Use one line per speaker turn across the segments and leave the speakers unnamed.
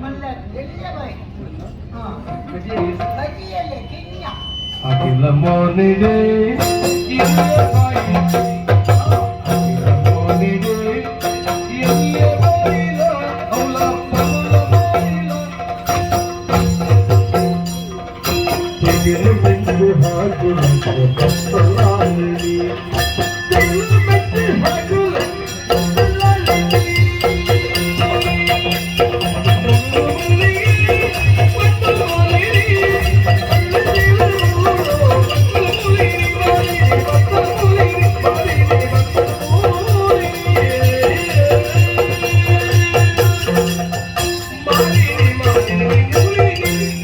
ಮಲ್ಲ ಎಲ್ಲಿಯ ಬಾಯಿ ಹಾ ಬಜಿಯಲ್ಲೇ ಕಿನ್ಯ.
ಅಖಿಲ ಮೋನಿಡೆ ಬಾಯಿ, ಅಖಿಲ ಮೋನಿಡೆ ಎಲ್ಲಿಯ ಬಾಯಿಲ ಅವಳ ಬಾಯಿಲ ತೆಗೆದು ಬಿಟ್ಟು ಹಾಕು ಕತ್ತಲಾಗಲಿ, ತೆಗೆದು ಬಿಟ್ಟು ಹಾಕು ಕತ್ತಲಾಗಲಿ.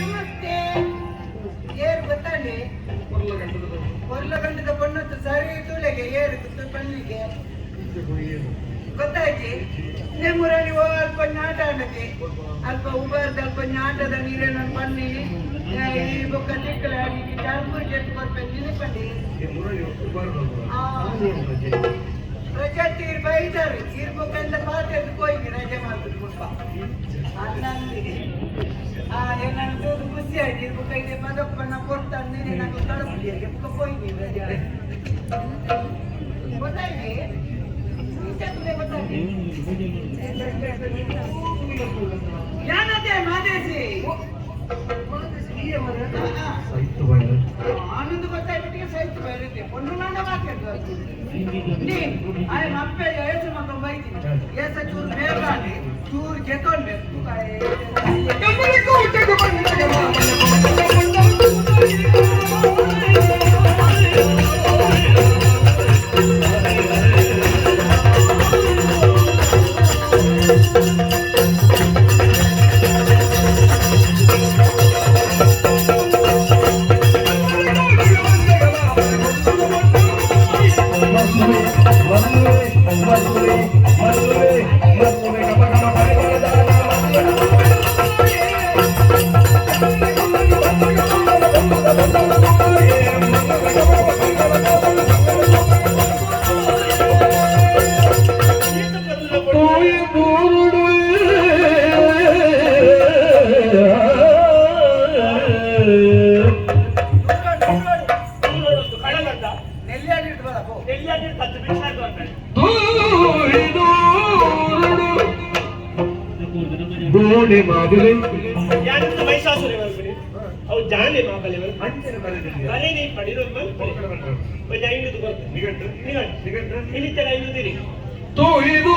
ನಮಸ್ತೆ, ಏರು ಗೊತ್ತಾನೆ ಕೊರ್ಲ ಗಂಟದ ಪಣ್ಣತ್ತು ಸರಿ ತುಳೆಗೆ ಏರು ಗೊತ್ತು ಪಣ್ಣಿಗೆ ಗೊತ್ತಾಯ್ತಿ. ನಿಮ್ಮೂರಲ್ಲಿ ಓ ಅಲ್ಪ ನಾಟ ಆಡತೆ, ಅಲ್ಪ ಉಬಾರ್ದ ಅಲ್ಪ ನಾಟದ ನೀರೇನ ಪನ್ನಿ. ಈ ಬೊಕ್ಕ ತಿಕ್ಕಲ ಚಾಲ್ಪುರಿ ಜೆಟ್ ಕೊರ್ಪೆ ನಿನಪಂಡಿ. ರಜೆ ತೀರ್ ಬೈದಾರೆ ಈರ್ ಬೊಕ್ಕ ಎಲ್ಲ ಪಾತ್ರೆ ಹೋಗಿ ರಜೆ ಮಾಡ್ಬಿಟ್ಟು ಮುಲ್ಪ ಅನ್ನಂದಿ. ಆ ಏನನ್ನು ತೂದು ಖುಷಿ ಆಯ್ತು. ಇರ್ ಬೊಕ್ಕ ಇದೆ ಪದಪ್ಪನ ಕೊಡ್ತಾನೆ ನಂಗೆ ಕಡಪುಡಿಯಾಗೆ ಬೊಕ್ಕ ಹೋಗಿ ರಜೆ ಗೊತ್ತಾಯ್ತಿ. ಗೊತ್ತಾಯ್ತಿ ಯಾನತೆ ಮಾದೇಸಿ. ಆನಂದ್ ಗೊತ್ತಾಯ್ಬಿಟ್ಟಿಗೆ ಸಹಿತ ಬರುತ್ತೆ ಪೊಣ್ಣು ನಂಡ ಮಾತಾಡ್ತು ನೀ ಆಯ್ ಅಪ್ಪೆ ಏಸು ಮಕ್ಕ ಬೈತೀನಿ ಏಸ ಚೂರು ಬೇಗಾಡಿ ಚೂರು ಜೆತೊಂಡೆ. ನೆಲ್ಯಾಡಿ ಬರ ಪೋ.
ಗೋಡೆ ಮಾದಲಿ.
ಮೈಸಾಸುರಿ ಮಲ್ಪಡಿ ಅವು ಜಾನೆ ಮಾಬಲಿ ಬರೇನಿ ಪಡಿರೋ ಮಲ್ಪಡಿ ಒಂಜಿ ಐನೂರು ಕೊರ್ತೆ ನಿಗಂಟು ನಿಗಂಟು ಇನಿತ್ತರ ಐನೂರು ದಿರಿ.
ತೋಯಿದು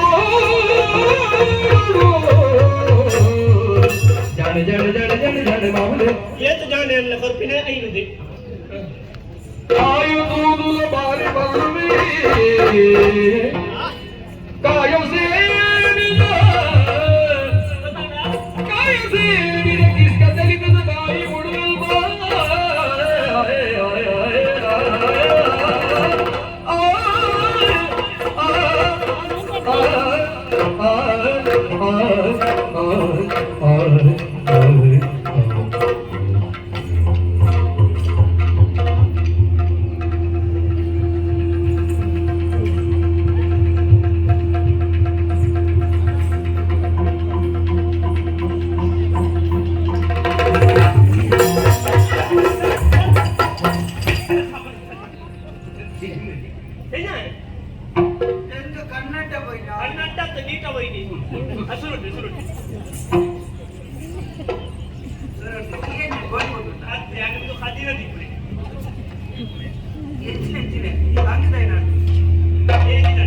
ಜಾಣ ಜಾಣ ಜಾಣ ಜಾಣ ಜಾಣ ಮಾಮಲೆ.
ಏತು ಜಾನೆ ಅಲ್ಲ ಕೊರ್ಪಿನ ಐನೂರು.
ಆಯುಧೂದುಲ ಬಾರಿ ಬಲ್ವೆ ಕಾಯಂ ಸೇರಿದ ಕಾಯಂ ಸೇರಿದ ಕಿಸ್ಕ ತಲಿತದ ಬಾಯಿ ಮುಡುವಲ್
ಎಂದು ಕನ್ನಡ ಹೋಯ್ನ.
ಕನ್ನಡ ನೀಟ ಹೋಯ್ನಿ ಹಸುರುಂಟು ಸುರುಂಟು.
ಏನು ಗೋಲ್ಬೋದು.
ರಾತ್ರಿ ಆಗದ್ದು ಹದಿನ ದಿಪ್ಪುಡಿ.
ಹೆಚ್ಚಿನ ಹೆಚ್ಚಿನ ಹಂಗದ ನಾನು.
ಏನಿಲ್ಲ.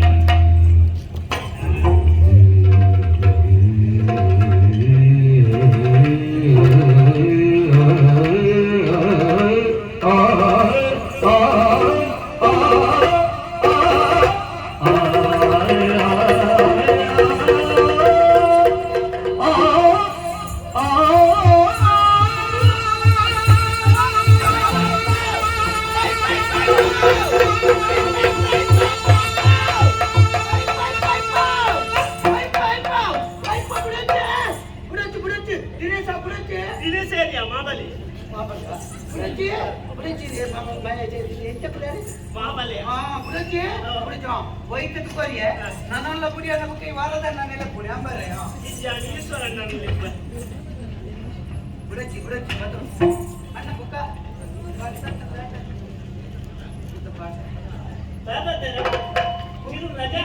ದಿನೇಶ.
ದಿನೇಶ ಏರಿಯಾ ಮಾಬಲಿ.
ಪುಡಚಿ ಪುಡಚಿ ಮಾಮ ಎಂಚ ಪುಡಾರಿ
ಮಾಮಲೆ
ಹಾ ಪುಡಚಿ ಪುಡಚಿ ವೈದ್ಯದ ಕೊರಿಯೆ ನನ್ನೆಲ್ಲ ಪುಡಿ ಅನ್ನಕ್ಕೆ ವಾರದ ನಾನೆಲ್ಲ ಪುಡಿ ಅಂಬಾರೆ.
ಇಜ್ಜಾನಿ ಈಶ್ವರಣ್ಣ ಲೆಕ್ಕ.
ಬುಡಚಿ ಬುಡಚಿ ಮತ್ತು ಅಣ್ಣ ಬುಕ್ಕ.
ಬಾಬಾ ನೀನು ರಜಾ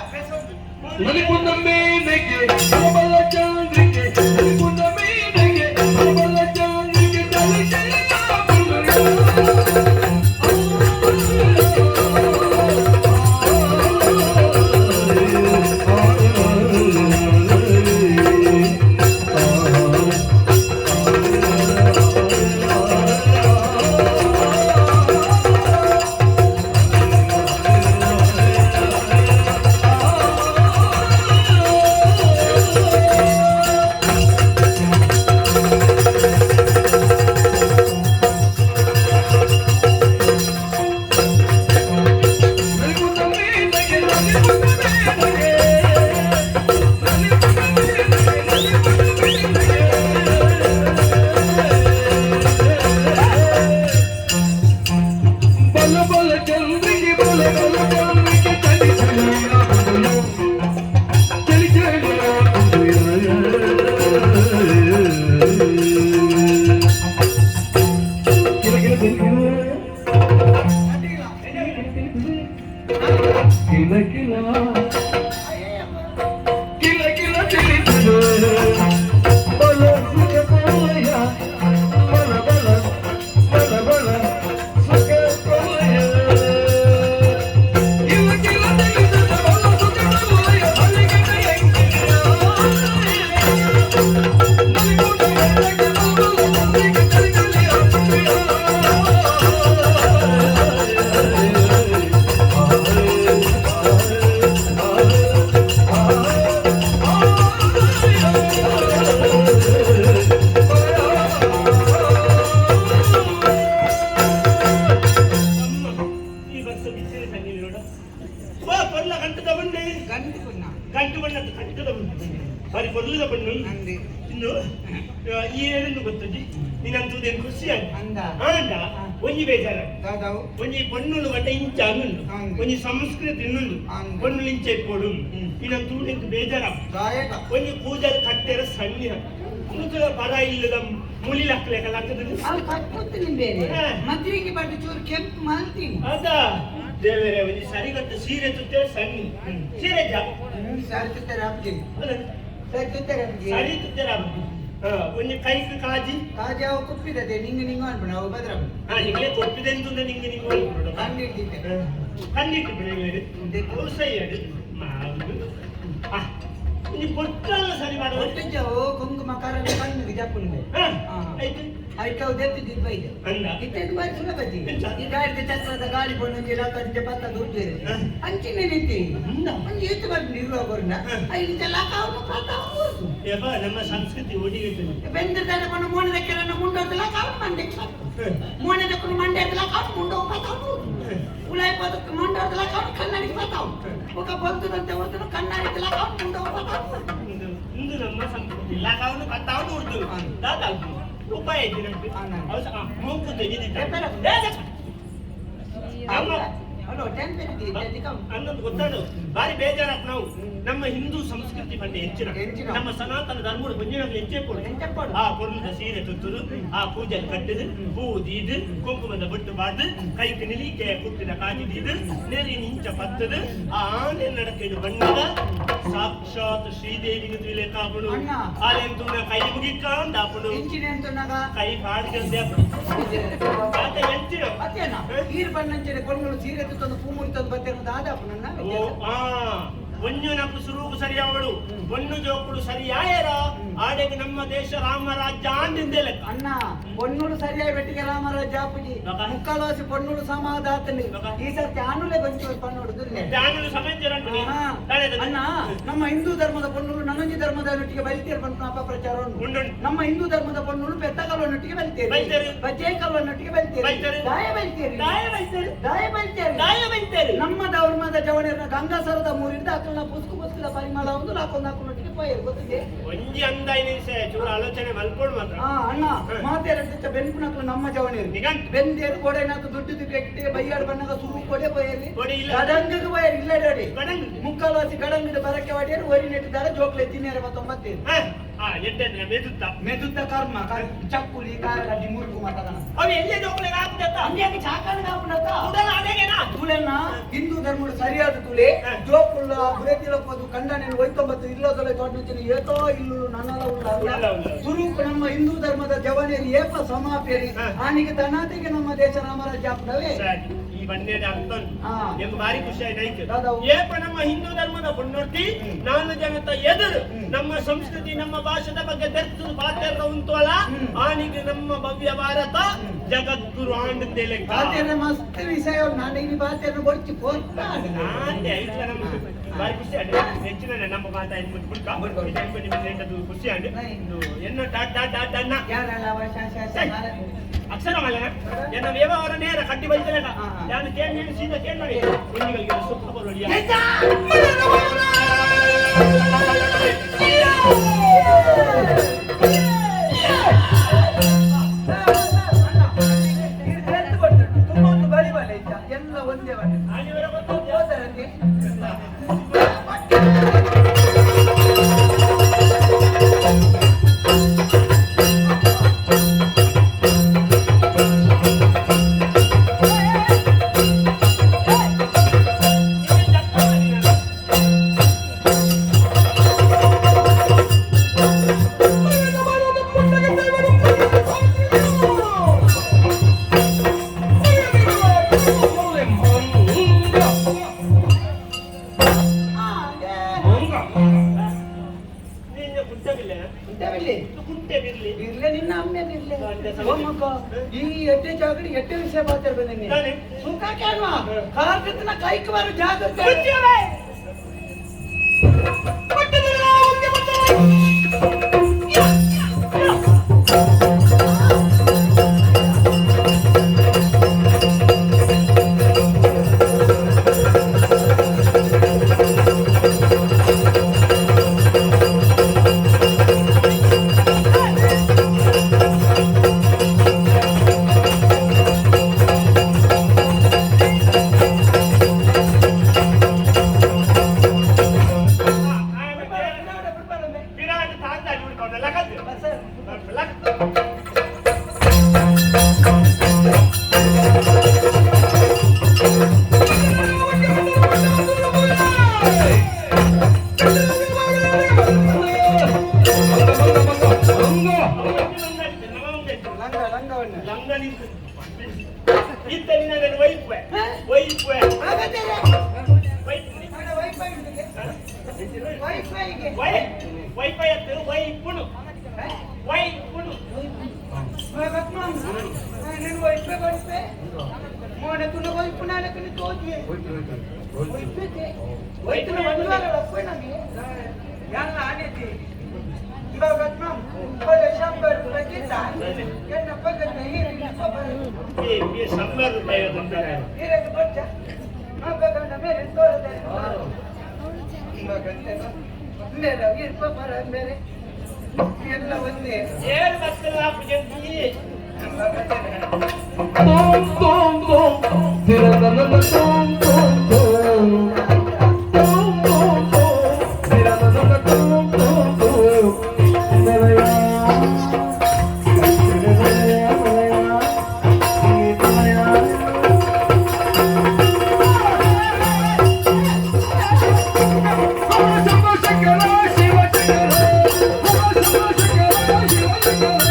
ಅಭ್ಯಾಸ ಉಂಟು.
ನಲಿಪುನ ಮೇನೆಗೆ ಬಲ ಚಂದ್ರಿಕೆ, ನಲಿಪುನ ಮೇನೆಗೆ ಬಲ ಚಂದ್ರಿಕೆ, ಚಲಿ ಚಲಿ. ನಲಿಪುನ ಮೇನೆಗೆ, ನಲಿಪುನ ಮೇನೆಗೆ, ನಲಿಪುನ ಮೇನೆಗೆ, ನಲಿಪುನ ಮೇನೆಗೆ. ಬಲ ಬಲ ಚಂದ್ರಿಗೆ, ಬಲ ಬಲ ಚಂದ್ರಿಗೆ, ಚಲಿ ಚಲಿ ಚಲಿ ಚಲಿ. ಕಿಲ ಕಿಲ ಕಿಲ ಕಿಲ ಕಿಲ ಕಿಲ ಚಲಿ ಚಲಿ, ಬಲ ಸುಖ ಕೋಯ, ಬಲ ಬಲ ಬಲ ಬಲ ಸುಖ ಕೋಯ, ಕಿಲ ಕಿಲ ಚಲಿ ಚಲಿ, ಬಲ ಸುಖ ಕೋಯ, ಅಲ್ಲಿಗೆ
ಅಮ್ಮ, ಈ ವರ್ಷ ಬಿಸಿಲು ತಣ್ಣೀರು ನೋಡು. ವಾ, ಕೊಲ್ಲ ಗಂಟದ ಬಣ್ಣೆ.
ಗಂಟು ಪುಣ್ಣ.
ಗಂಟು ಬಣ್ಣ ಅಂತ ಕಟ್ಟದ ಬಣ್ಣ. ಬಾರಿ ಕೊಲ್ಲದ ಬಣ್ಣ.
ಅಂದೆ.
ಇನ್ನು ಈ ಏನನ್ನು ಗೊತ್ತುಜಿ ನೀನಂತುದೇನು ಖುಷಿ ಆಯ್ತು.
ಅಂದ.
ಆಂಡ ಒಂಜಿ ಬೇಜಾರ.
ದಾದಾವು.
ಒಂಜಿ ಪೊಣ್ಣುಲು ಬಂಡ ಇಂಚ ಅನ್ನುಂಡು.
ಅಂದ್.
ಒಂಜಿ ಸಂಸ್ಕೃತಿ ಇನ್ನುಂಡು.
ಅಂದ್.
ಪೊಣ್ಣುಲು ಇಂಚ ಇಪ್ಪೊಡು.
ಹ್ಮ್.
ಇನ್ನಂತೂ ಎಂಕ್ ಬೇಜಾರ.
ದಾಯಕ.
ಒಂಜಿ ಕೂಜಲ್ ಕಟ್ಟೆರ ಸಣ್ಣ ಕುರುತುಲ ಪರ ಇಲ್ಲದ ಮುಳಿ ಲಕ್ಕಲೆಕ ಲಕ್ಕದ.
ಅವು ಕಟ್ಕೊತೀನಿ ಬೇರೆ.
ಹಾ.
ಮದ್ರಿಗೆ ಬಡ್ಡು ಚೂರು ಕೆಂಪು ಮಾಡ್ತೀನಿ.
ಅದ ದೇವರೇ, ಒಂಜಿ ಸರಿಗಟ್ಟ ಸೀರೆ ತುತ್ತೆ ಸಣ್ಣಿ ಸೀರೆ ಜಾ.
ಸರಿ ತುತ್ತಾರೆ ಹಾಕ್ತೀನಿ.
ಅಲ್ಲ,
ಸರಿ ತುತ್ತಾರೆ ಹಾಕ್ತೀನಿ.
ಸರಿ ತುತ್ತೆರ ಒಂಜಿ ಕೈಕ್ ಕಾಜಿ.
ಕಾಜಿ ಅವು ಕುಪ್ಪಿದದೆ ನಿಂಗೆ ನಿಂಗೆ ಅನ್ಬಿಡ ಅವು ಬದ್ರ.
ಹಾ, ನಿಂಗೆ ಕೊಪ್ಪಿದೆ ಅಂತ ನಿಂಗೆ ನಿಂಗೆ ಅನ್ಬಿಡು.
ಕಂಡಿಡ್ದಿದ್ದೆ.
ಕಣ್ಣಿಟ್ಟು ಬಿಡಿ. ಅವು ಸೈ ಅದು ಮಾವು. ಆ, ಒಂಜಿ ಪೊಟ್ಟಲ್ಲ ಸರಿ ಮಾಡುವ.
ಒಟ್ಟಿಜ್ಜವು ಕುಂಕುಮ ಕರಲು ಕಣ್ಣಿಗೆ ಜಪ್ಪುಂಡೆ.
ಹಾ,
ಹಾ.
ಆಯ್ತು.
ಐಟವು ದೆತ್ತಿದ್ದು ಬೈದೆ.
ಅಂದ.
ಇತ್ತೆದ್ದು ಬಾರಿ ಸುಲಭ.
ಎಂಚ?
ಈ ಗಾಡಿದ ಚಕ್ರದ ಗಾಳಿ ಬಣ್ಣೊಂಜಿ ಲಾಕಂಜ ಪತ್ತದ ಉಜ್ಜೇರಿ.
ಹಾ.
ಅಂಚಿನ ನಿಂತಿ.
ಅಂದ.
ಒಂಜಿ ಏತು ಬರ್ದು ನಿರುವ ಕೊರ್ನ.
ಹಾ.
ಐದು ಲಾಕ ಅವನು ಪಾತ ಅವನು.
ಯಪ್ಪ, ನಮ್ಮ ಸಂಸ್ಕೃತಿ ಒಡಿಗಿಟ್ಟು.
ಬೆಂದಿರ್ದಾನೆ ಕೊಂಡು ಮೋಣದ ಕೆರನ ಮುಂಡೋದಲ್ಲ ಕಾವು ಮಂಡೆ. ಮೋಣದ ಕೊಂಡು ಮಂಡೆ ಕಾವು ಮುಂಡೋ ಪಾತಾವು. ಉಲಾಯಿ ಪದಕ್ಕೆ ಮುಂಡೋದಲ್ಲ ಕಾವು ಕನ್ನಡಿಗೆ ಪಾತಾವು. ಮುಖ ಬಲ್ತದಂತೆ ಹೊರತು ಕನ್ನಡಿಗೆ ಕಾವು ಮುಂಡೋ ಪಾತಾವು.
ಇಂದು ನಮ್ಮ ಸಂಸ್ಕೃತಿ ಲಾಕಾವನು ಪತ್ತಾವನು ಉರ್ದು.
ಹಾ.
ದಾದ ಉಪಾಯ ಇದ್ದಿ ನಮ್ಗೆ.
ಹಾ.
ಅವು ಮೂಕು ತೆಗೆದಿದ್ದ.
ಪೇಪರ್.
ಅಮ್ಮ.
ಹಲೋ ಟೆನ್
ಅನ್ನೊಂದು ಗೊತ್ತಾಡು ಬಾರಿ ಬೇಜಾರಾತ್. ನಾವು ನಮ್ಮ ಹಿಂದೂ ಸಂಸ್ಕೃತಿ ಪಂಡೆ ಹೆಚ್ಚಿನ
ಹೆಚ್ಚಿನ.
ನಮ್ಮ ಸನಾತನ ಧರ್ಮದ ಬಂಜಿನಗಳು ಹೆಚ್ಚೇ ಕೊಡು.
ಎಂಚಪ್ಪಡು.
ಆ ಪೊರ್ಲುದ ಸೀರೆ ತುತ್ತುದು, ಆ ಪೂಜೆ ಕಟ್ಟುದು, ಹೂ ದೀದು, ಕುಂಕುಮದ ಬೊಟ್ಟು ಬಾರ್ದು, ಕೈಕ್ ನಿಲಿಕೆ ಕುಟ್ಟಿದ ಕಾಜಿ ದೀದು, ನೆರಿ ಇಂಚ ಪತ್ತದು, ಆ ಆನೆ ನಡಕೆಡು ಬಣ್ಣದ ಸಾಕ್ಷಾತ್ ಶ್ರೀದೇವಿಗೆ ತುಲೆ ಕಾಪುಡು.
ಅಣ್ಣ.
ಆಲೆನ್ ತೂನ ಕೈ ಮುಗಿಕಾಂದಾಪುಡು.
ಇಂಚಿನ ಎಂತುನಾಗ.
ಕೈ ಪಾಡ್ಗಂದೆ ಆಪುಡು. ಆತ ಎಂಚಿನ.
ಅತ್ತೇನ ಈರ್ ಬಣ್ಣಂಚನೆ ಕೊಂಗಳು ಸೀರೆ ತುತ್ತೊಂದು ಪೂ ಮುರಿತೊಂದು ಬತ್ತೇನು ದಾದಾಪು ನನ್ನ.
ಓ ಆ ಒಂಜುನಕು ಸುರುಗು ಸರಿಯಾವಳು ಒಣ್ಣು ಜೋಕುಳು ಸರಿಯಾಯರ ಆಡೆಗೆ ನಮ್ಮ ದೇಶ ರಾಮ ರಾಜ್ಯ ಆಂದಿಂದೆ ಲೆಕ್ಕ.
ಅಣ್ಣ, ಪೊನ್ನುಡು ಸರಿಯಾಗಿ ಬೆಟ್ಟಿಗೆ ರಾಮರಾಜ ಜಾಪುಜಿ.
ಬಕ.
ಮುಕ್ಕಾಲ್ವಾಸಿ ಪೊನ್ನುಡು ಸಮಾಧಾತನಿ.
ಬಕ.
ಈ ಸರ್ತಿ ಆನುಲೆ ಗೊಂಚು ಪನ್ನೋಡು ದುರ್ಲೆ.
ದಾನಲು ಸಮಾಚಾರ.
ಅಣ್ಣ, ನಮ್ಮ ಹಿಂದೂ ಧರ್ಮದ ಪೊನ್ನುಡು ನನೊಂಜಿ ಧರ್ಮ. ಧರ್ಮದವರೊಟ್ಟಿಗೆ ಬಲಿತೇರು ಪನ್ಪುನ ಅಪಪ್ರಚಾರ ಉಂಟು.
ಉಂಟು.
ನಮ್ಮ ಹಿಂದೂ ಧರ್ಮದ ಪೊಣ್ಣುಲು ಪೆತ್ತ ಕಲ್ವನೊಟ್ಟಿಗೆ ಬಲಿತೇರು,
ಬಲಿತೇರು.
ಬಜ್ಜೆ ಕಲ್ವನೊಟ್ಟಿಗೆ ಬಲಿತೇರು.
ಬಲಿತೇರು.
ದಾಯ ಬಲಿತೇರು,
ದಾಯ ಬೈತೇರು.
ದಾಯ ಬಲಿತೇರು.
ದಾಯ ಬೈತೇರು.
ನಮ್ಮ ಧರ್ಮದ ಜವಣರ ಗಂಗಾಸರದ ಮೂರಿಂದ ಅಕಲ್ನ ಪುಸ್ಕು ಪುಸ್ಕದ ಪರಿಮಳ ಒಂದು ಲಾಕೊಂದು ಹಾಕೊಂಡೊಟ್ಟಿಗೆ ಪೋಯರು ಗೊತ್ತಿದೆ.
ಒಂಜಿ ಅಂದಾಯಿನ ವಿಷಯ ಚೂರು ಆಲೋಚನೆ ಮಲ್ಪೋಡು ಮಾತ್ರ.
ಆ ಅಣ್ಣ ಮಾತೇರ ಬೆನ್ಪುನಕ್ಲು ನಮ್ಮ ಜವಣೇರು
ನಿಗಂಟ್.
ಬೆಂದೇರು ಗೋಡೆನಾಥ ದುಡ್ಡು ದುಡ್ಡು ಬೈಯಾಡು ಬಣ್ಣಗ ಸುರು ಕೊಡೆ ಪೋಯರಿ.
ಕೊಡೆ ಇಲ್ಲ.
ಗಡಂಗಗೆ ಪೋಯರು ಇಲ್ಲ ಡೋಡಿ.
ಗಡಂಗ್.
ಮುಕ್ಕಾಲ್ವಾಸಿ ಗಡಂಗದ ಬರಕ್ಕೆ ವಾಡಿಯರು ಒರಿ ನೆಟ್ಟಿದ್ದಾರೆ ಜೋಕ್ಲೆ ತಿನ್ನೇರ ಮತ್ತೊಂಬತ್ತೇರು.
ಹಾ, ಆ, ಎಡ್ಡೆ ಮೆದುತ್ತ.
ಮೆದುತ್ತ ಕರ್ಮ ಚಕ್ಕುಲಿ ಕಾರಗಡ್ಡಿ ಮುರುಕು ಮಾತದನ.
ಅವು ಎಲ್ಲೇ ಜೋಕ್ಲೆ ಹಾಕುದತ್ತ?
ಹಂಗೆ ಚಾಕಾನ ಕಾಪುನತ್ತ.
ಉಡಲ ಅದೇಗೆನಾ?
ತುಳೆನ ಹಿಂದೂ ಧರ್ಮಡು ಸರಿಯಾದ ತುಳೆ. ಜೋಕುಳ್ಳ ಬುರೆತಿಲಪ್ಪದು ಕಂಡನೇನು ಒಯ್ತೊಂಬತ್ತು ಇಲ್ಲದೊಲೆ ತೋಟನ ಏತೋ ಇಲ್ಲುಳು ನನ್ನಲ ಉಳ್ಳ.
ಉಳ್ಳ ಉಳ್ಳ.
ಸುರೂಪ ನಮ್ಮ ಹಿಂದೂ ಧರ್ಮದ ಜವನೇರು ಏಪ ಸಮಾಪೇರಿ. ಆನಿಗೆ ತನಾತೆಗೆ ನಮ್ಮ ದೇಶ ರಾಮರಾಜ್ಯ ಆಗ್ತವೆ.
ಸರಿ, ಈ ಬನ್ನೇದ ಅರ್ಥ ಉಂಟು. ಎಂಬ ಭಾರಿ ಖುಷಿ ಆಯ್ತು ಆಯ್ತು.
ದಾದಾವು.
ಏಪ ನಮ್ಮ ಹಿಂದೂ ಧರ್ಮದ ಪುಣ್ಯರ್ತಿ ನಾನು ಜನತ ಎದುರು ನಮ್ಮ ಸಂಸ್ಕೃತಿ ನಮ್ಮ ಭಾಷೆದ ಬಗ್ಗೆ ತೆರ್ತು ಪಾತ್ರ ಉಂಟು ಅಲ್ಲ. ಆನಿಗೆ ನಮ್ಮ ಭವ್ಯ ಭಾರತ ಜಗದ್ಗುರು ಆಂಡಂದೇ ಲೆಕ್ಕ.
ಬಾತೆರ್ನ ಮಸ್ತ್ ವಿಷಯ ನಾನು ಇಲ್ಲಿ ಬಾತೆರ್ನ ಬೊಡ್ಚಿ ಪೋರ್ತಾಡು.
ನಾಂದೆ ಐತ್ಲ ನಮ್ಮ ಭಾರಿ ಖುಷಿ ಆಂಡ್ ಹೆಚ್ಚಿನ ನಮ್ಮ ಮಾತಾಡಿ ಬುಡ್ಕ.
ಬುಡ್ಕ.
ಖುಷಿ ಆಂಡ್ ಎನ್ನ ಡಾ ಡಾ ಡಾ ಡಣ್ಣ.
ಯಾರಲ್ಲ ಅವ ಶಾ ಶಾ ಶಾ ಮಾರ-
ಅಕ್ಷರ ಮಲ್ಲ ಎನ್ನ ವ್ಯವಹಾರ ನೇರ ಕಟ್ಟಿ ಬೈತಲೇಟ.
ಹಾ, ಹಾ.
ನಾನು ಕೇಳಿ ಸೀದಾ ಕೇಳಿ ನೋಡಿ ಒಂದಿಗಳಿಗೆ ಸುಖ ಬರೋಡಿ.
ಇದು ಬೆರ್ತು ಕೊಟ್ಟುಂಟು. ತುಂಬ ಒಂದು ಬಳಿ ಬಲೆ ಇದ್ದ. ಎಲ್ಲ ಒಂದೇ ಬಲೆ. ಹೋದರಂತೆ. ಆ, ಅದೇ.
ನಿನ್ನ ಕುಂಟವಿಲ್ಲ.
ಎಂತವಿಲ್ಲಿ?
ಕುಂಟೆವಿರ್ಲಿ.
ಇರ್ಲೆ ನಿನ್ನ ಅಮ್ಮೆ ಇರ್ಲೆ. ಓ ಮಗ, ಈ ಎಡ್ಡೆ ಜಾಗಡಿ ಎಡ್ಡೆ ವಿಷಯ ಮಾತಾಡ್ ಬಂದಿನಿ.
ತಾನೆ.
ಸುಖ ಕೇಳುವ ಕಾರ್ಕತ್ನ ಕೈಕ್ ಬಾರು ಜಾಗ್ರತೆ.
ವಿರಾಟ್ ತಾಂದಾಡಿ ಹುಡ್ಕೊಂಡು ಲಗದ್ದು. ಲಗ್.
ಲಂಗ ಲಂಗವನ್ನ.
ಇತ್ತಲ್ಲಿ ನನ್ನ ವೈಫ್ ವೈಫ್.
ಹಾಗಾದ್ರೆ
ವೈಫ್.
ಅಣ್ಣ, ವೈಫೈ ಉಂಟು. ವೈಫೈಗೆ.
ವೈ ವೈಫೈ ಅತ್ತು ವೈಪುಣು ವೈಪುಣು.
నేను వైఫై వైఫై మోనకున్న వైపు నాలకుని తోచి వైఫై వైపున వండువాల పోయినది ಯಾಲ್ಲ ಆನೇತಿ ಇವಾಗ 100 ರೂಪಾಯಿ ಎನ್ನ ಪಗದ
ಏ 100 ರೂಪಾಯಿ ತಂದರೆ.
ನೀರಕ್ಕೆ ಬಚ್ಚ ಮೇಲೆ ತೋರದೆ ಮೇರೆ ಇರ್ಪ ಬರ ಮೇರೆ ಎಲ್ಲ ಒಂದೇ.
ಏಳು ಮಕ್ಕಳು ಹಾಕು.
Tom tom tom ತಿರನನ tom tom tom tom tom tom ತಿರನನ tom tom tom ಮಲಯ ಮಲಯ ಮಲಯ Shankara Shiva Shankara Shankara Shiva Shankara.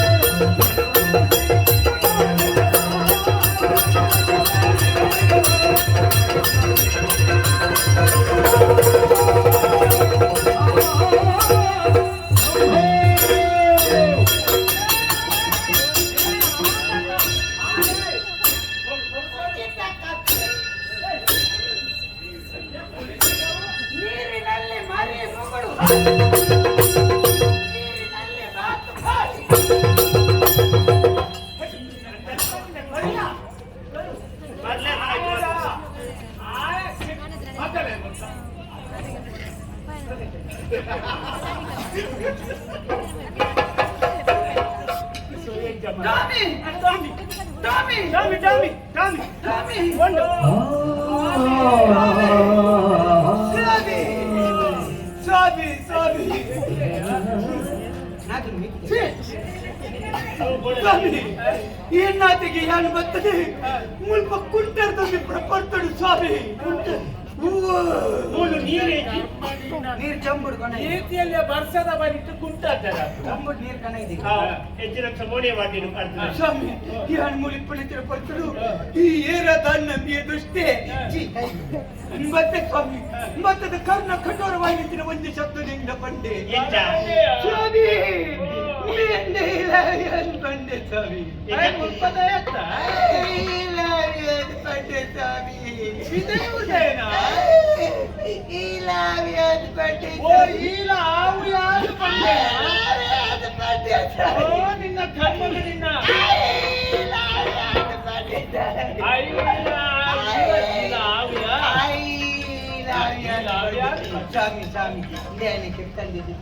Tommy
Tommy
Tommy
Tommy Tommy Tommy
Tommy
ಒಂದು
ಸ್ವಾಮಿ ಸ್ವಾಮಿ ಸ್ವಾಮಿ ಸ್ವಾಮಿ ಏನಾತಿಗೆ ಯಾನು ಬರ್ತದೆ ಮುಲ್ಪ ಕುಂಟರ್ದಲ್ಲಿ ಪರ್ತಡು ಸ್ವಾಮಿ
ಮೂಲು ನೀರೇಜಿ
ನೀರು ಚಂಬುಡು ಕಣ
ರೀತಿಯಲ್ಲಿ ವರ್ಷದ ಬರಿಟ್ಟು ಕುಂಟಾಚಾರ
ಚಂಬುಡು ನೀರು ಕಣ ಇದೆ
ಹೆಚ್ಚಿನ ಮೋನೆ ವಾಟಿನ ಅರ್ಥ
ಸ್ವಾಮಿ ಯಾನ್ ಮೂಲಿ ಪಳಿತರ ಪರ್ತಡು ಈ ಏರ ದಾನ್ನ ದುಷ್ಟೆ ಮತ್ತೆ ಸ್ವಾಮಿ ಮತ್ತದ ಕರ್ಣ ಕಠೋರವಾಗಿದ್ದಿನ ಒಂದು ಶಬ್ದದಿಂದ ಬಂಡೆ
ಎಂಚ
ಸ್ವಾಮಿ ಬಂಡೆ ಸ್ವಾಮಿ ಬಂಡೆ ಸ್ವಾಮಿ
ಓ ಈಲ ಆವು ಯಾರು ಬಂದೆ ಓ ನಿನ್ನ ಕರ್ಮದ ನಿನ್ನ
ಸ್ವಾಮಿ ಸ್ವಾಮಿ ಇಲ್ಲೇ ಕೆತ್ತಂದಿದ್ದು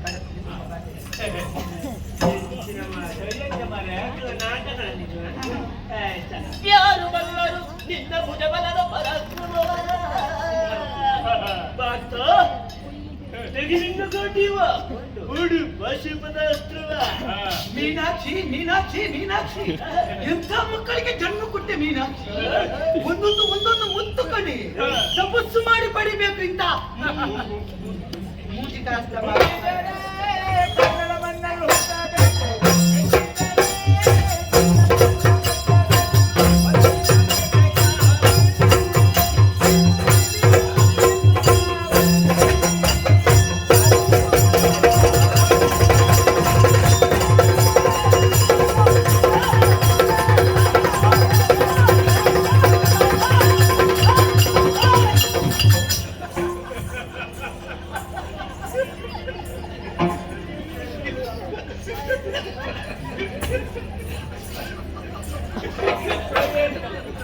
ಯಾರು ಬಲ್ಲರು ನಿನ್ನ ಭುಜಬಲದ ಪರಾಕ್ರಮವ ಪಾರ್ಥ ತೆಗಿನಿಂದ ಕೊಂಡಿವ ಉಡು ಪಶುಪದ ಅಸ್ತ್ರವ
ಮೀನಾಕ್ಷಿ ಮೀನಾಕ್ಷಿ ಮೀನಾಕ್ಷಿ ಎಂಥ ಮಕ್ಕಳಿಗೆ ಜನ್ಮ ಕೊಟ್ಟೆ ಮೀನಾಕ್ಷಿ ಒಂದೊಂದು ಒಂದೊಂದು ಮುತ್ತು ಕಣಿ ತಪಸ್ಸು ಮಾಡಿ ಪಡಿಬೇಕು ಇಂತ ಮೂಜಿಕಾಸ್ತ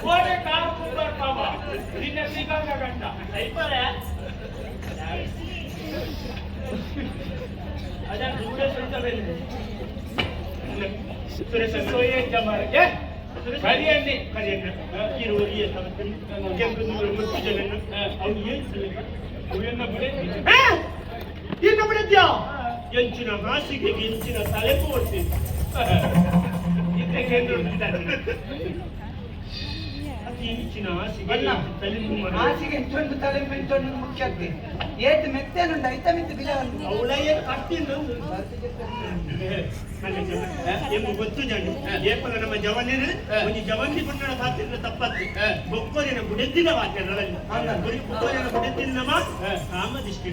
ಕೋಡೆ ಕಾರ್ ಕುಂಬಾರ್ತಾವ ನಿನ್ನ ಶ್ರೀಗಂಧ ಗಂಡ
ಐಪರ ಅದ ದೂರ ಸುತ್ತ ಬೆಲೆ ಸುರೇಶ
ಸೋಯಂಜ ಮಾರ್ಗೆ ಕರಿಯಣ್ಣಿ
ಕರಿಯಣ್ಣ ಇರುವರಿಯ ಸಮಸ್ಯೆ ಕೆಂಪು ಮುತ್ತು ಜನ ಅವ್ನು ಏನು
ಹೂವನ್ನ ಬಿಡಿ
ಇನ್ನು ಬಿಡಿದ್ಯಾ
ಎಂಚಿನ ಹಾಸಿಗೆಗೆ ಎಂಚಿನ ತಲೆಪು ಒಡ್ತೀನಿ ಅದು ಎಂಚಿನ ಹಾಸಿಗೆ
ಅಲ್ಲ.
ತಲೆಪು ಮಾಡು.
ಹಾಸಿಗೆ ಇಂಚೊಂದು ತಲೆ ಇಂಚೊಂದು ಮುಖ್ಯ ಆಗ್ತದೆ ಏತ್ ಮೆತ್ತೇನುಂಡು ಐತ ಮೆತ್ತು ಬಿಲ ಒಂದು
ಅವಳ ಏನು ಕಟ್ಟಿಲ್ಲ ಎಂಬ ಗೊತ್ತು ಜನ ಏಪಲ ನಮ್ಮ ಜವನಿರು ಒಂಜಿ ಜವನ್ನಿ ಪುಟ್ಟಣ ಪಾತ್ರ ತಪ್ಪತ್ತು ಬೊಕ್ಕೋರಿನ ಬುಡೆದ್ದಿನ ಪಾತ್ರ ಬೊಕ್ಕೋರಿನ ಬುಡೆದ್ದಿನ ಕಾಮದಿಷ್ಟಿ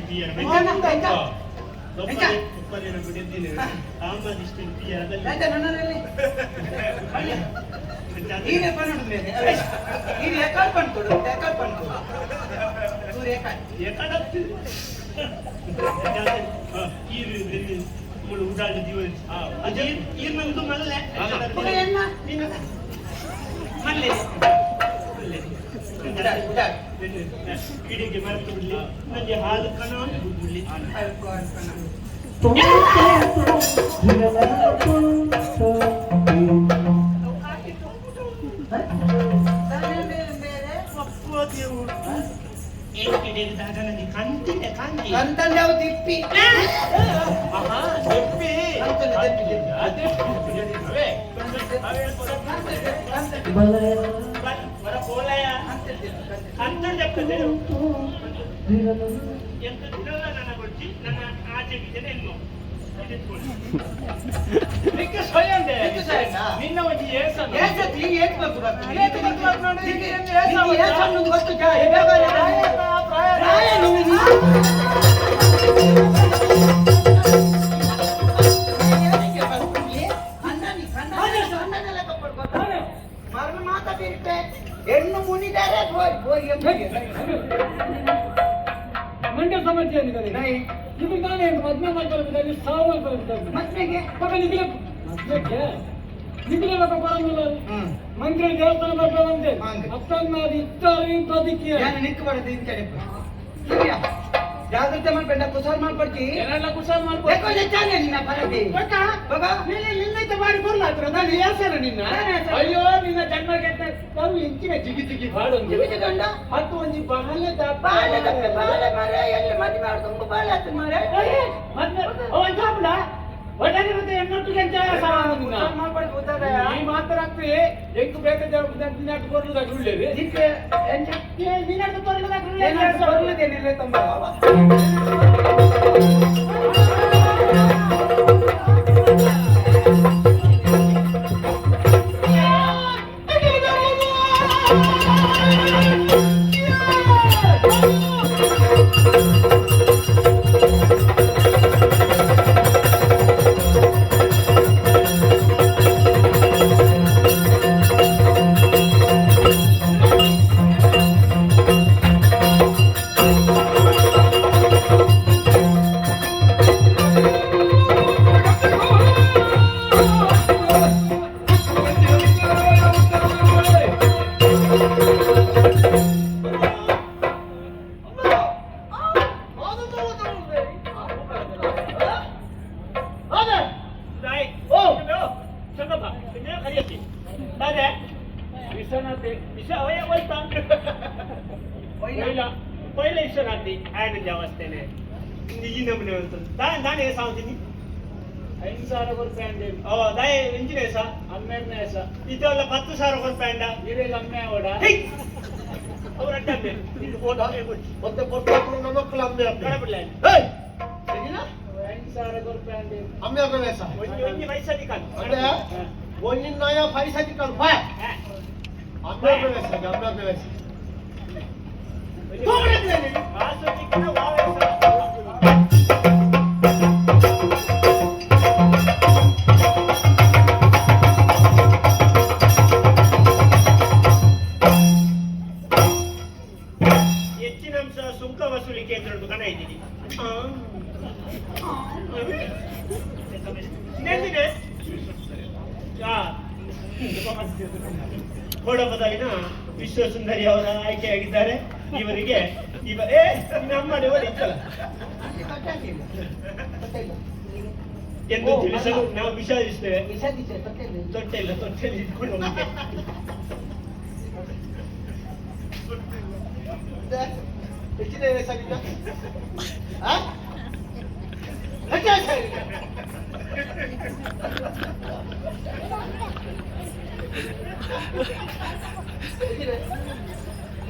ಬೊಕ್ಕೋರಿನ ಬುಡೆದ್ದಿನ ಕಾಮದಿಷ್ಟಿ
ಆಯ್ತಾ ನನ್ನಲ್ಲಿ ನೀನೇ ಪನ್ನುಡು ಮೇಲೆ ನೀನು ಎಕಾಲ್ ಪನ್ಕೊಡು ಎಕಾಲ್ ಪನ್ಕೊಡು ತೂರು ಎಕಾಲ್ ಉಡಾಡ್ ಉಡಾಡ್
ಇಡಿಗೆ ಮರೆತು ಬಿಡ್ಲಿ ನನಗೆ ಹಾಲು ಕಣ ಬಿಡ್ಲಿ
ಅಲ್ಪ ಅಲ್ಪ ನಾನು. ತಾನೇ ಬೇರೆ ಬೇರೆ
ಕಾಂತಿ
ಕಂತಲ್ಲಿ ಅವು ತಿಪ್ಪಿ
ಆಹಾ ದೆಪ್ಪಿ
ಕಂತಲ್ಲಿ ದೆಪ್ಪಿ ದೆಪ್ಪಿ
ಅವೇ
ಕಂತಲ್ಲಿ
ವರ ಕೋಲಯ
ಕಂತಲ್ಲಿ ದೆಪ್ಪಿ, ಕಂತಲ್ಲಿ.
ಕಂತ ದೆಪ್ಪದೆ ಎಂತ ದಿನವ ನನ್ನ ಗೊಚ್ಚಿ ನನ್ನ ಆಚೆ ಬೀಜನ ಎನ್ನು
ನಿಕ್ಕೆ ಸೊಯ್ಯಂದೆ
ನಿಕ್ಕೆ ಸೊಯ್ಯಂಡ?
ನಿನ್ನ ಒಂಜಿ ಏಸನು
ಏಸತ್ ಈಗ ಏತ್ ಬಂತು ಬರ್ತದೆ?
ಏತ್ ಬಂತು ಬರ್ತದೆ ನೋಡಿ,
ನಿಂಗೆ
ನಿಂಗೆ ಏಸ್
ನಿಂಗೆ ಏಸ್ ಅನ್ನೋದು ಗೊತ್ತು ಜಾ, ಏ ಬೇಗ ರಾಯನು ಮರಣ ಮಾತ ಬಿಟ್ಟೆ ಹೆಣ್ಣು ಮುನಿದರೆ ಬೋಯ್ ಬೋಯ್ ಎಂಬುದು.
ಮಂಡ್ಯ ಸಮಸ್ಯೆ ಏನಿದೆ
ನೈ,
ಇದು ನಾನೇ ಮದ್ವೆ ಮಾಡ್ಕೊಳ್ಬೇಕಾಗಿ ಸಾವು ಮಾಡ್ಕೊಳ್ಬೇಕಾಗಿ
ಮದ್ವೆಗೆ
ಮಗ ನಿಖಿಲ ಮದ್ವೆಗೆ ನಿಖಿಲ ಬರೋದಿಲ್ಲ
ಹ್ಮ್
ಮಂತ್ರಿ ದೇವಸ್ಥಾನ ಬರ್ಬೇಕಂತೆ
ಹಾಗೆ.
ಅಪ್ಪನ ಇತ್ತಾರೆ ಬದುಕಿಯ
ನಾನು ನಿಕ್ಕು ಬರದು ಇಂತ ಸರಿಯಾ? ಜಾಗ್ರತೆ ಮಾಡ್ಬೇಡ, ಕುಸಾಲ್ ಮಾಡ್ಕೊಡ್ತಿ.
ಏನೆಲ್ಲ ಕುಶಾಲ್ ಮಾಡ್ಕೊ.
ಚಾನೆ ನಿನ್ನ ಪರದಿ. ಬಾಬಾ.
ನಿನ್ನೈತೆ ಬಾರಿ ಕೊರ್ಲಾತ್ರ ನಾನು ಏಸರ ನಿನ್ನ.
ನಾನು ಏಸರ.
ಅಯ್ಯೋ, ನಿನ್ನ ಜನ್ಮ ಕೆಟ್ಟ. ನಾವು ಇಂಚಿನ ಜಿಗಿ ಜಿಗಿ ಹಾಡೊಂದು.
ಜಿಗಿ ಜಿಗಿ ಉಂಡ?
ಹತ್ತು ಒಂಜಿ ಬಾಲೆ.
ಬಾಳೆ ತಪ್ಪೆ ಬಾಳೆ ಮಾರೆ, ಎಲ್ಲಿ ಮದುವೆ ಮಾಡ್ದು ತುಂಬ ಬಾಳೆ ಆತು ಮಾರೆ.
ಮತ್ತೆ ಅವ ಜಾಪುಡ ಒಟ್ಟಾರೆ ಮತ್ತೆ ಎನ್ನೊಟ್ಟಿಗೆ ಎಂತ ಸಾಮಾನು ನಿನ್ನ.
ಕುಸಾಲ್ ಮಾಡ್ಕೊಡ್ತಿ ಉದ್ದಾರ.
ಈ ಮಾತಾಡ್ತಿ ಎಂಕ್ ಬೇಕ ನಿನ್ನಾಟ ಕೊರ್ಲುದಾಗ ಉಳ್ಳೇರಿ.
ದಿಕ್ಕೆ ಎಂಚ?
ನಿನ್ನಾಟ ಕೊರ್ಲುದಾಗ.
ಏನಾದ್ರು ಬರ್ಲದೇನಿಲ್ಲ ತುಂಬ.
ಪೈಲೆ ವಿಶ್ವನಾಥಿ ಆಯನ ದೇವಸ್ಥಾನ ಈ ನಮೂನೆ ಉಂಟು. ದಾನೆ ಸಾವಂತೀನಿ.
5,000 ರೂಪಾಯಿ ಅಂದೆ.
ಓ ದಾಯ ಇಂಜಿನೇಸ.
ಅಮ್ಮೆರ್ನೇಸ.
ಇದೆಲ್ಲ 10,000 ರೂಪಾಯಿ ಅಂಡ.
ಇರೆಲ್ಲ ಅಮ್ಮೆ ಅವಡ.
ಅವ್ರ ಅಡ್ಡ
ಮತ್ತೆ ಕೊಟ್ಟು ನಮಕ್ಕಳು ಅಮ್ಮೆ ಅಪ್ಪೆ.
ಕಡಬಿಡ್ಲ.
ಏಯ್! ಸರಿನಾ?
5,000 ರೂಪಾಯಿ ಅಂದೆ.
ಅಮ್ಮೆ ಅಪ್ಪೆ ವೇಷ.
ಒಂಜಿ ಒಂಜಿ ವಯಸ್ಸಲ್ಲಿ ಕಾಣು.
ಅಂದ್ರೆ ಒಂಜಿ ನಾಯ ಪೈಸಾ ತಿಕ್ಕಳು ಬಾಯ್. ಅಮ್ಮೆ ಅಪ್ಪೆ ವೇಷ, ಅಮ್ಮೆ ಅಪ್ಪೆ ವೇಷ.
ಕಾಸು ಚಿಕ್ಕನ ವಾವೇಶ. ಹೆಚ್ಚಿನ ಅಂಶ ಸುಂಕ ವಸೂಲಿ ಕೇಂದ್ರ ಕಣ ಇದ್ದೀನಿ. ನೆಂದಿದೆ ಕೋಡಪದವಿನ ವಿಶ್ವ ಸುಂದರಿ ಅವರ ಆಯ್ಕೆಯಾಗಿದ್ದಾರೆ. ಇವರಿಗೆ ಇವ ಏ ನಮ್ಮ ಇತ್ತಲ್ಲ ಎಂದು ತಿಳಿಸಲು ನಾವು ವಿಷಾದಿಸ್ತೇವೆ. ತೊಟ್ಟೆ ಇಲ್ಲ, ತೊಟ್ಟೆಯಲ್ಲಿ ಇಟ್ಕೊಂಡು ಹೋಗ್ಲಿಕ್ಕೆ.
ಹೆಚ್ಚಿನ ವೇಷ ನಿನ್ನ? ಆ? ಹೆಚ್ಚಿನ ವೇಷ ನಿನ್ನ?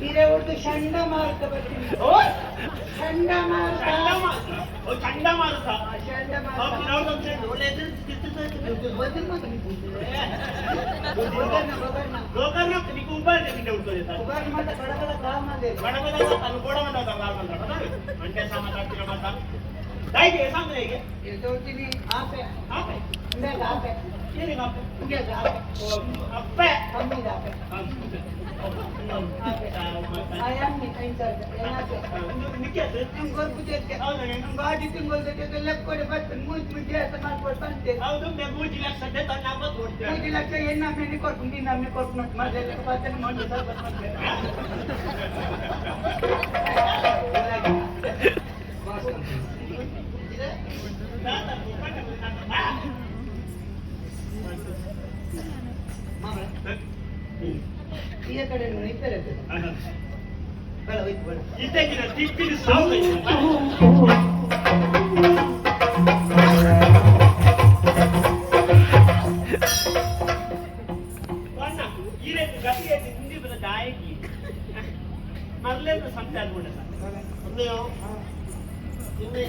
ಹಿರೇ ಹೊಡೆದು ಚಂಡ ಮಾರುತ ಬರ್ತೀನಿ.
ಓ?
ಚಂಡ ಮಾರುತ.
ಓ ಚಂಡಮಾರುತ.
ಚಂಡ
ಅವ್ರು
ಮಾರುತ.
ಅವ್ರ್ದೊಂದು ಒಳ್ಳೆ ಎದುರು
ವಜನ್ ಮಾತ್ರ. ಒಗರ್ನ ಒಗರ್ನ.
ಗೋಕರ್ಣ నీకు ఉపాధి నిండా ఉంటుంది.
ಉಗಾರ್ ಮಾತ್ರ ಬಡಬಡ ಕಾಮಂದೆ.
ಬಡಬಡ ತನು ಕೂಡ ಮಂಡ್ಯ ಸಾಮಾನ್ಯ ಮಾತಾ ದಾಯಿಗೆ ಸಾಂಗ್ರೆಗೆ.
ಎದೋತೀನಿ ಆಪೆ.
ಆಪೆ.
ಇಂದಾಗ ಆಪೆ.
ಏನಿಗೆ ಆಪೆ?
ಇಂದಾಗ ಆಪೆ.
ಅಪ್ಪೆ.
ಕಮ್ಮಿದ ಆಪೆ. ಆಪೆ. ಆಯಾಮಿ ಐದು ಏನಾಪೆ.
ನಿಕ್ಕೆ.
ತಿಂಗಳು
ಹೌದು.
ಗಾಡಿ ತಿಂಗಳು ಲೆಕ್ಕೊಡೆ ಬರ್ತದೆ ಮೂಜ್ ಮುಂಚೆ ಮಾಡ್ಕೊಡ್ ಬಂತೆ.
ಹೌದು, ಮೂಜಿ ಲಕ್ಷ ತನ್ನ ಹಬ್ಬ.
5 ಲಕ್ಷ ಎಣ್ಣೆ ಅಮ್ಮಿ ಕೊಡ್ಕೊಂಡು ನಿನ್ನ ಅಮ್ಮಿ ಕೊಡ್ಕೊಂಡು ಮೊದಲೆಲ್ಲ ಬರ್ತೇನೆ ಮೊನ್ನೆ ಸ್ವಲ್ಪ ಮಾಡ್ತೇನೆ. ಈ ಕಡೆ ಇದ್ದಾರೆ. ಬೇಡ ಹೋಯ್ತು ಬೇಡ.
ಇದ್ದಕ್ಕಿನ ತಿಪ್ಪಿನ ಸಾವು. ಅಣ್ಣ, ಈ ರೀತಿ ಗತಿಗೆ ಹಿಂದಿ ಬದ ದಾಯಕಿ ಮರಲೇನು ಸಂತೆ ಆಗ್ಬಿಡ.
ಅಮ್ಮೆಯೋ? ನಿನ್ನೆ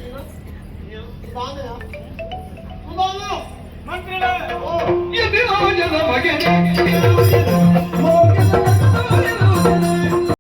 ಬಾನೆಯೋ? ಬಾನೆ?
ಮಂತ್ರಿಗಳೇ.
ಓ.
ಎದಿರಾಜನ ಮಗನೇ.